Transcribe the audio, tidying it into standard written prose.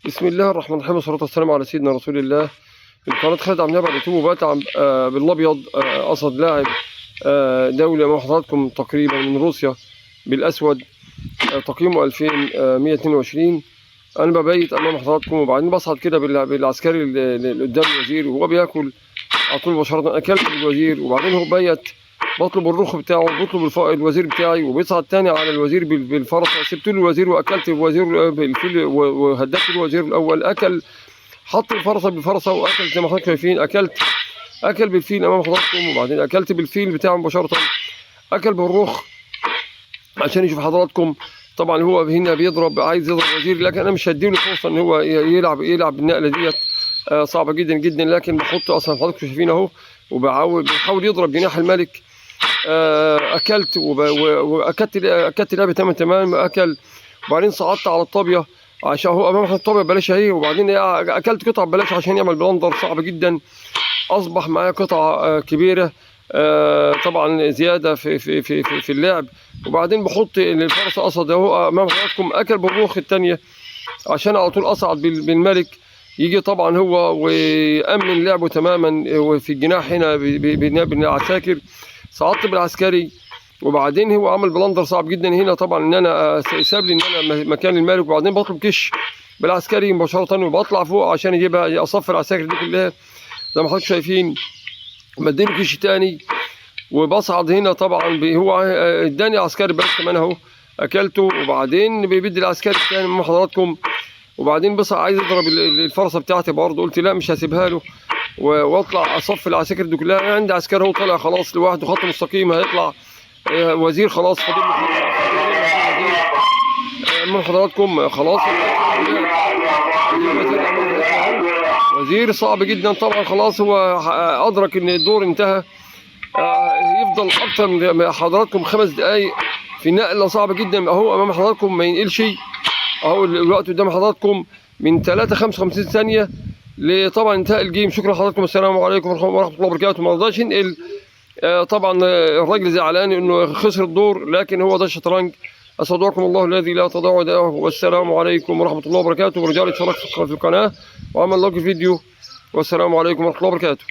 بسم الله الرحمن الرحيم، والصلاة والسلام على سيدنا رسول الله. من قناة خالد عبد النبي على اليوتيوب. وبتعب بالابيض قصد لاعب دولي مع حضراتكم تقريبا من روسيا بالاسود، تقييمه 2122. انا ببيت امام حضراتكم، وبعدين بصعد كده بالعسكري اللي قدام الوزير وهو بياكل على طول مباشرة. اكلت بالوزير، وبعدين هو بيت بطلب الرخ بتاعه، بطلب الوزير بتاعي، وبيصعد تاني على الوزير بالفرس. سبت له الوزير واكلت الوزير بالفيل وهددت الوزير الاول. اكل، حط الفرصة بالفرصه واكل زي ما حضراتكم شايفين. اكلت، اكل بالفيل امام حضراتكم، وبعدين اكلت بالفيل بتاعه مباشره. اكل بالرخ عشان يشوف حضراتكم. طبعا هو هنا بيضرب، عايز يضرب وزير، لكن انا مش هديله فرصة ان هو يلعب النقلة ديت، صعبة جدا جدا. لكن بحط اصلا حضراتكم شايفين اهو، وبحاول بيحاول يضرب جناح الملك. اكلت واكلت لعبه تمام تمام. اكل، وبعدين صعدت على الطابيه عشان هو امام الطابيه بلاش اهي، وبعدين اكلت قطعه ببلاش عشان يعمل blunder صعب جدا. اصبح معايا قطعه كبيرة، طبعا زيادة في اللعب. وبعدين بحط الفرس قصد اهو امام حضراتكم. اكل بالروخ الثانية عشان على طول اصعد بالملك. يجي طبعا هو ويأمن لعبه تماما وفي الجناح هنا بالعساكر. صعدت بالعسكري، وبعدين هو عمل blunder صعب جدا هنا طبعا ان انا ساب لي ان انا مكان الملك. وبعدين بطلب كش بالعسكري مباشرة، وبطلع فوق عشان يجيبها اصفر العساكر دي كلها زي ما حضراتكم شايفين. بديله كش تاني وبصعد هنا. طبعا هو اداني عسكري بس كمان اهو، اكلته. وبعدين بيدي العسكري التاني من حضراتكم، وبعدين بص عايز يضرب الفرصة بتاعتي برضه. قلت لا مش هسيبها له، واطلع اصف العساكر دي كلها. انا عندي عسكري هو طالع خلاص لوحده خط مستقيم، هيطلع وزير خلاص، فاضل له امام حضراتكم خلاص وزير صعب جدا. طبعا خلاص هو ادرك ان الدور انتهى. يفضل اكتر من حضراتكم 5 دقايق في نقله صعبة جدا اهو امام حضراتكم، ما ينقلش اهو. الوقت قدام حضراتكم من 3:55 ثانية لطبعا انتهاء ال game. شكرا لحضراتكم، السلام عليكم ورحمة الله وبركاته. ما رضاش ينقل. طبعا الراجل زعلان انه خسر الدور، لكن هو ده الشطرنج. استودعكم الله الذي لا تضيع ودائعه، والسلام عليكم ورحمة الله وبركاته. ورجال اشترك في القناة وعمل like الفيديو، والسلام عليكم ورحمة الله وبركاته.